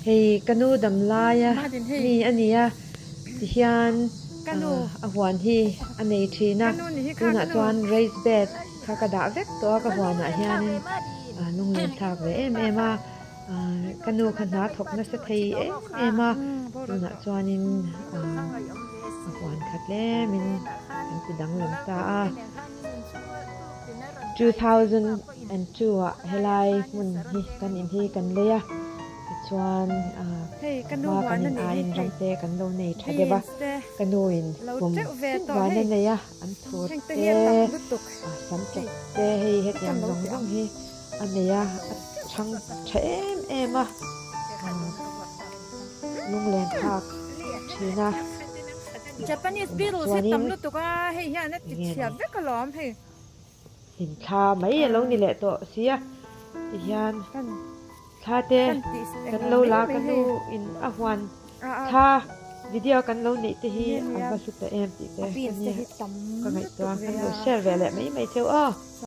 Hei ka nu dam laia mi a ni a, tihian a huan hi a nei thin a, tunah chuan raised bed kha ka dah vek tawh a ka huanah hianin lunglen thlak ve em em a, ka nu kha hna thawk nasa thei em em a, tunah chuanin a huan kha tlemin kan ti danglam ta a. 2002 ah helai hmun hi kan in hi kan lei a tichuan hma kan in aiin ram te kan lo nei tha deuh a ka nu in kum tin huan a nei a an thur te sam chawp te hei hetiang zawng zawng hi a nei a a chhang tha em em a lunglen thlak thin a. Japanese beetles hi tam lutuk a hei hian a ti chhia vek alawm hei. Hlim thla mai a lo ni leh tawh si a ti hian thla te kan lo la ka nu in a huan thla video kan lo neih te hi a va hlu ta em tih te ka nia ka ngaihtuah kan lo share ve leh mai mai cheu aw.